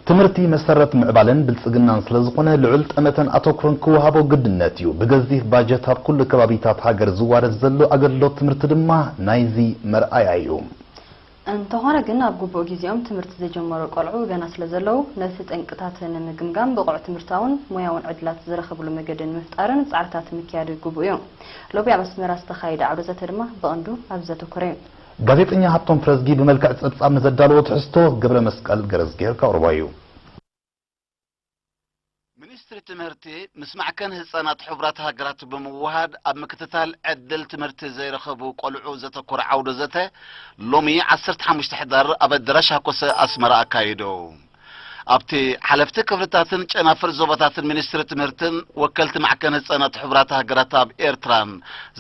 ትምህርቲ መሰረት ምዕባለን ብልጽግናን ስለዝኾነ ልዑል ጠመተን ኣተኩሮን ክወሃቦ ግድነት እዩ። ብገዚፍ ባጀት ኣብ ኩሉ ከባቢታት ሃገር ዝዋረድ ዘሎ ኣገልግሎት ትምህርቲ ድማ ናይዚ መርኣያ እዩ። እንተኾነ ግን ኣብ ግቡእ ግዜኦም ትምህርቲ ዘይጀመሩ ቆልዑ ገና ስለዘለዉ ነቲ ጠንቅታት ንምግምጋም ብቑዕ ትምህርታውን ሞያውን ዕድላት ዝረኸብሉ መገዲ ንምፍጣርን ጻዕርታት ምክያድ ግቡእ እዩ። ሎቢ ኣብ ኣስመራ ዝተኻየደ ዓውደ ዘተ ድማ ብቐንዱ ኣብዚ ዘተኮረ እዩ። ጋዜጠኛ ሃብቶም ፍረዝጊ ብመልክዕ ጸብጻብ ንዘዳለዎ ትሕዝቶ ገብረ መስቀል ገረዝጌር ከቕርቦ እዩ። ሚኒስትሪ ትምህርቲ ምስ ማዕከን ህጻናት ሕቡራት ሃገራት ብምውሃድ ኣብ ምክትታል ዕድል ትምህርቲ ዘይረኸቡ ቆልዑ ዘተኮረ ዓውደ ዘተ ሎሚ ዓሰርተ ሓሙሽተ ሕዳር ኣብ ኣዳራሽ ሃኮሰ ኣስመራ ኣካይዱ። ኣብቲ ሓለፍቲ ክፍልታትን ጨናፍር ዞባታትን ሚኒስትሪ ትምህርትን ወከልቲ ማዕከን ህጻናት ሕቡራት ሃገራት ኣብ ኤርትራን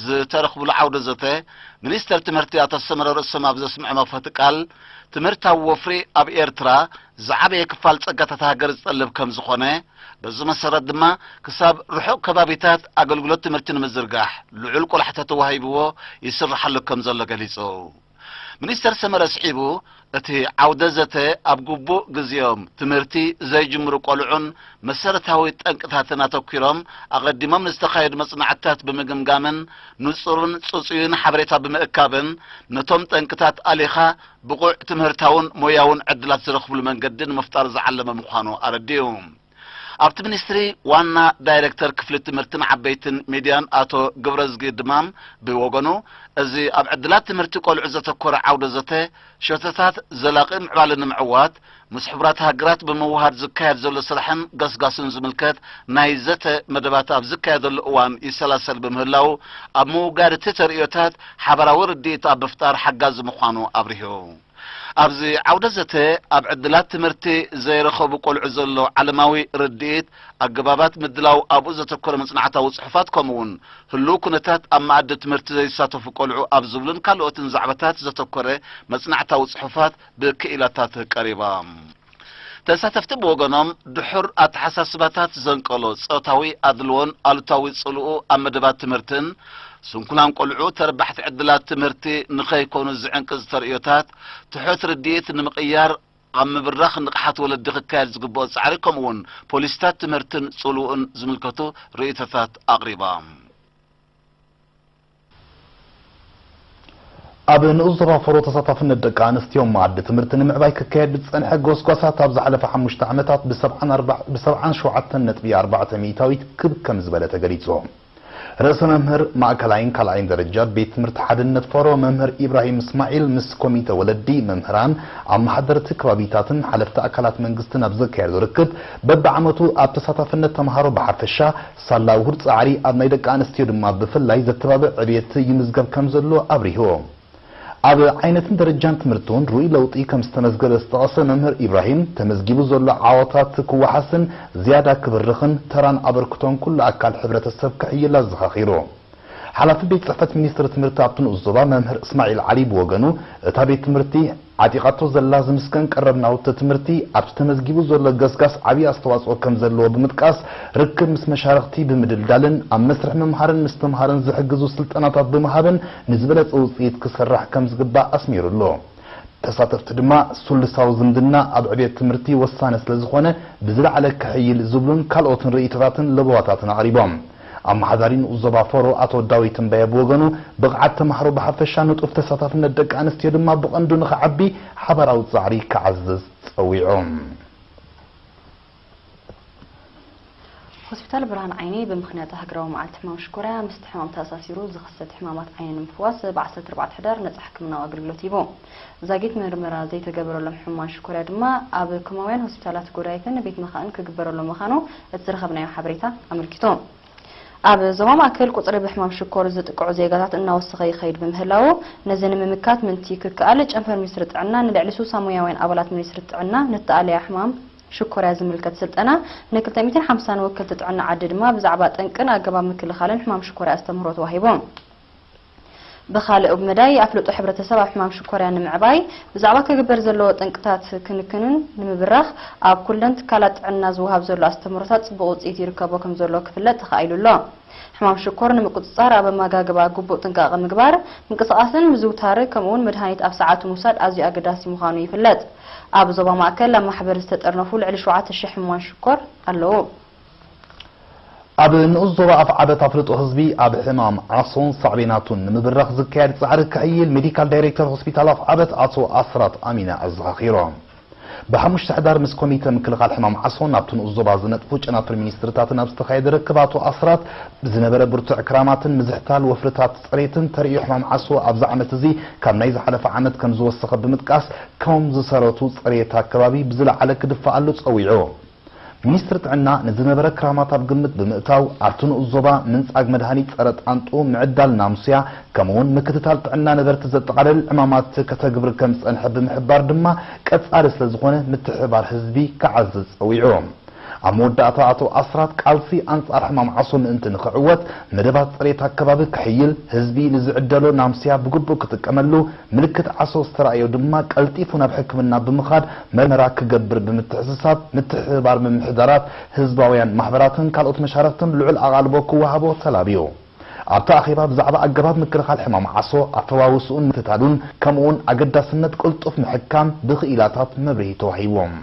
ዝተረኽብሉ ዓውደ ዘተ፣ ሚኒስተር ትምህርቲ ኣቶ ሰመረ ርእሶም ኣብ ዘስምዖ መኽፈቲ ቃል፣ ትምህርታዊ ወፍሪ ኣብ ኤርትራ ዝዓበየ ክፋል ጸጋታት ሃገር ዝጠልብ ከም ዝኾነ፣ በዚ መሰረት ድማ ክሳብ ርሑቕ ከባቢታት ኣገልግሎት ትምህርቲ ንምዝርጋሕ ልዑል ቆላሕታ ተዋሂብዎ ይስርሓሉ ከም ዘሎ ገሊጹ። ሚኒስተር ሰመረ ኣስዒቡ፣ እቲ ዓውደ ዘተ ኣብ ግቡእ ግዜኦም ትምህርቲ ዘይጅምሩ ቆልዑን መሰረታዊ ጠንቅታትን ኣተኲሮም ኣቐዲሞም ንዝተኻየዱ መጽናዕትታት ብምግምጋምን ንጹርን ጽጹይን ሓበሬታ ብምእካብን ነቶም ጠንቅታት ኣሊኻ ብቑዕ ትምህርታውን ሞያውን ዕድላት ዝረኽብሉ መንገዲ ንምፍጣር ዝዓለመ ምዃኑ ኣረዲኡ። ኣብቲ ሚኒስትሪ ዋና ዳይሬክተር ክፍሊ ትምህርትን ዓበይትን ሚድያን ኣቶ ግብረዝጊ ድማም ብወገኑ፣ እዚ ኣብ ዕድላት ትምህርቲ ቆልዑ ዘተኮረ ዓውደ ዘተ፣ ሸቶታት ዘላቒ ምዕባለ ንምዕዋት ምስ ሕቡራት ሃገራት ብምውሃድ ዝካየድ ዘሎ ስራሕን ገስጋስን ዝምልከት ናይ ዘተ መደባት ኣብ ዝካየደሉ እዋን ይሰላሰል ብምህላው፣ ኣብ ምውጋድ እቲ ተርእዮታት ሓባራዊ ርድኢት ኣብ ምፍጣር ሓጋዚ ምዃኑ ኣብሪሁ። ኣብዚ ዓውደ ዘተ ኣብ ዕድላት ትምህርቲ ዘይረኸቡ ቆልዑ ዘሎ ዓለማዊ ርድኢት፣ ኣገባባት ምድላው ኣብኡ ዘተኮረ መጽናዕታዊ ጽሑፋት ከምኡውን ህሉው ኩነታት ኣብ መኣዲ ትምህርቲ ዘይሳተፉ ቆልዑ ኣብ ዝብሉን ካልኦትን ዛዕባታት ዘተኮረ መጽናዕታዊ ጽሑፋት ብክኢላታት ቀሪባ። ተሳተፍቲ ብወገኖም ድሑር ኣተሓሳስባታት ዘንቀሎ ጾታዊ ኣድልዎን ኣሉታዊ ጽልኡ ኣብ መደባት ትምህርትን ስንኩላን ቆልዑ ተረባሕቲ ዕድላት ትምህርቲ ንኸይኮኑ ዝዕንቅጽ ተርእዮታት ትሑት ርድኢት ንምቕያር ኣብ ምብራኽ ንቕሓት ወለዲ ክካየድ ዝግብኦ ጻዕሪ ከምኡውን ፖሊሲታት ትምህርትን ጽልኡን ዝምልከቱ ርእይቶታት ኣቕሪባ። ኣብ ንኡስ ዞባ ፈሮ ተሳታፍነት ደቂ ኣንስትዮ መኣዲ ትምህርቲ ንምዕባይ ክካየድ ብዝጸንሐ ጎስጓሳት ኣብ ዝሓለፈ ሓሙሽተ ዓመታት ብሰብዓን ኣርባዕ- ብሰብዓን ሸውዓተን ነጥቢ ኣርባዕተ ሚእታዊት ክብ ከም ዝበለ ተገሊጹ። ርእሰ መምህር ማእከላይን ካልኣይን ደረጃ ቤት ትምህርቲ ሓድነት ፈሮ መምህር ኢብራሂም እስማዒል ምስ ኮሚተ ወለዲ፣ መምህራን፣ ኣመሓደርቲ ከባቢታትን ሓለፍቲ ኣካላት መንግስትን ኣብ ዘካየዶ ርክብ፣ በብዓመቱ ኣብ ተሳታፍነት ተምሃሮ ብሓፈሻ ሳላ ውሁድ ጻዕሪ ኣብ ናይ ደቂ ኣንስትዮ ድማ ብፍላይ ዘተባብዕ ዕብየት ይምዝገብ ከም ዘሎ ኣብሪሁ። ኣብ ዓይነትን ደረጃን ትምህርቲ እውን ርኡይ ለውጢ ከም ዝተመዝገበ ዝጠቐሰ መምህር ኢብራሂም፣ ተመዝጊቡ ዘሎ ዓወታት ክወሓስን ዝያዳ ክብርኽን ተራን ኣበርክቶን ኩሉ ኣካል ሕብረተሰብ ክሕይል ኣዘኻኺሩ። ሓላፊ ቤት ጽሕፈት ሚኒስትሪ ትምህርቲ ኣብቲ ንኡስ ዞባ መምህር እስማዒል ዓሊ ብወገኑ፣ እታ ቤት ትምህርቲ ዓጢቓቶ ዘላ ዝምስገን ቀረብ ናውቲ ትምህርቲ ኣብቲ ተመዝጊቡ ዘሎ ገስጋስ ዓብዪ ኣስተዋፅኦ ከም ዘለዎ ብምጥቃስ፣ ርክብ ምስ መሻርኽቲ ብምድልዳልን ኣብ መስርሕ ምምሃርን ምስትምሃርን ዝሕግዙ ስልጠናታት ብምሃብን ንዝበለፀ ውፅኢት ክስራሕ ከም ዝግባእ ኣስሚሩ ኣሎ። ተሳተፍቲ ድማ፣ ስሉሳዊ ዝምድና ኣብ ዕብየት ትምህርቲ ወሳኒ ስለ ዝኾነ ብዝለዓለ ክሕይል ዝብሉን ካልኦትን ርእይቶታትን ለበዋታትን ኣቕሪቦም። ኣመሓዳሪ ንኡስ ዞባ ፈሮ ኣቶ ዳዊት እምባየ ብወገኑ፣ ብቕዓት ተምሃሮ ብሓፈሻ ንጡፍ ተሳታፍነት ደቂ ኣንስትዮ ድማ ብቐንዱ ንኽዓቢ ሓባራዊ ጻዕሪ ክዓዝዝ ጸዊዑ። ሆስፒታል ብርሃን ዓይኒ ብምኽንያት ሃገራዊ መዓልቲ ሕማም ሽኮርያ ምስቲ ሕማም ተኣሳሲሩ ዝኽሰት ሕማማት ዓይኒ ንምፍዋስ ብ ዓሰርተ ኣርባዕተ ሕዳር ነጻ ሕክምናዊ ኣገልግሎት ሂቡ። ዛጊት ምርመራ ዘይተገበረሎም ሕሙማን ሽኮርያ ድማ ኣብ ከማውያን ሆስፒታላት ጎዳይፍን ቤት መኻእን ክግበረሎም ምዃኑ እቲ ዝረኸብናዮ ሓበሬታ ኣመልኪቱ። ኣብ ዞባ ማእከል ቁጽሪ ብሕማም ሽኮር ዝጥቅዑ ዜጋታት እናወሰኸ ይኸይድ ብምህላዉ፣ ነዚ ንምምካት ምእንቲ ክከኣል፣ ጨንፈር ሚኒስትሪ ጥዕና ንልዕሊ ሱሳ ሞያውያን ኣባላት ሚኒስትሪ ጥዕና ንተኣለያ ሕማም ሽኮርያ ዝምልከት ስልጠና፣ ን ክልተ ሚእትን ሓምሳን ወከልቲ ጥዕና ዓዲ ድማ ብዛዕባ ጠንቅን ኣገባብ ምክልኻልን ሕማም ሽኮርያ ኣስተምህሮ ተዋሂቡ። ብኻልእ መዳይ፣ ኣፍልጦ ሕብረተሰብ ኣብ ሕማም ሽኮርያ ንምዕባይ፣ ብዛዕባ ክግበር ዘለዎ ጠንቅታት ክንክንን ንምብራኽ፣ ኣብ ኩለን ትካላት ጥዕና ዝወሃብ ዘሎ ኣስተምህሮታት ጽቡቕ ውጽኢት ይርከቦ ከም ዘሎ ክፍለጥ ተኻኢሉ ኣሎ። ሕማም ሽኮር ንምቁጽጻር ኣብ ኣመጋግባ ግቡእ ጥንቃቐ ምግባር፣ ምንቅስቓስን ምዝውታር፣ ከምኡውን መድሃኒት ኣብ ሰዓቱ ምውሳድ ኣዝዩ ኣገዳሲ ምዃኑ ይፍለጥ። ኣብ ዞባ ማእከል ኣብ ማሕበር ዝተጠርነፉ ልዕሊ ሸውዓተ ሽሕ ሕሙማን ሽኮር ኣለዉ። ኣብ ንኡስ ዞባ ኣፍዓበት ኣፍልጦ ህዝቢ ኣብ ሕማም ዓሶን ሳዕቤናቱን ንምብራኽ ዝካየድ ጻዕሪ ክሕይል ሜዲካል ዳይሬክተር ሆስፒታል ኣፍዓበት ኣቶ ኣስራት ኣሚና ኣዘኻኺሮም። ብሓሙሽተ ሕዳር ምስ ኮሚተ ምክልኻል ሕማም ዓሶ ናብቲ ንኡስ ዞባ ዝነጥፉ ጨናፍር ሚኒስትርታትን ኣብ ዝተኻየደ ርክብ ኣቶ ኣስራት ብዝነበረ ብርቱዕ ክራማትን ምዝሕታል ወፍርታት ጽሬትን ተርእዮ ሕማም ዓሶ ኣብዚ ዓመት እዚ ካብ ናይ ዝሓለፈ ዓመት ከም ዝወሰኸ ብምጥቃስ ከም ዝሰረቱ ጽሬት ኣከባቢ ብዝለዓለ ክድፈኣሉ ጸዊዑ። ሚኒስትሪ ጥዕና ንዝነበረ ክራማት ኣብ ግምት ብምእታው ኣብቲ ንኡስ ዞባ ምንጻግ መድሃኒት ጸረ ጣንጡ፣ ምዕዳል ናምሱያ ከምኡውን ምክትታል ጥዕና ነበርቲ ዘጠቓልል ዕማማት ከተግብር ከም ዝጸንሐ ብምሕባር ድማ ቀጻሊ ስለ ዝኾነ ምትሕብባር ህዝቢ ክዓዝዝ ጸዊዑ። ኣብ መወዳእታ ኣቶ ኣስራት ቃልሲ ኣንጻር ሕማም ዓሶ ምእንቲ ንኽዕወት መደባት ጽሬት ኣከባቢ ክሕይል፣ ህዝቢ ንዝዕደሎ ናምስያ ብግቡእ ክጥቀመሉ፣ ምልክት ዓሶ ዝተራእዮ ድማ ቀልጢፉ ናብ ሕክምና ብምኻድ መርመራ ክገብር ብምትሕስሳብ ምትሕብባር ምምሕዳራት፣ ህዝባውያን ማሕበራትን ካልኦት መሻርኽትን ልዑል ኣቓልቦ ክወሃቦ ተላብዩ። ኣብቲ ኣኼባ ብዛዕባ ኣገባብ ምክልኻል ሕማም ዓሶ ኣፈዋውስኡን ምክትታሉን ከምኡውን ኣገዳስነት ቅልጡፍ ምሕካም ብኽኢላታት መብርሂ ተዋሂዎም።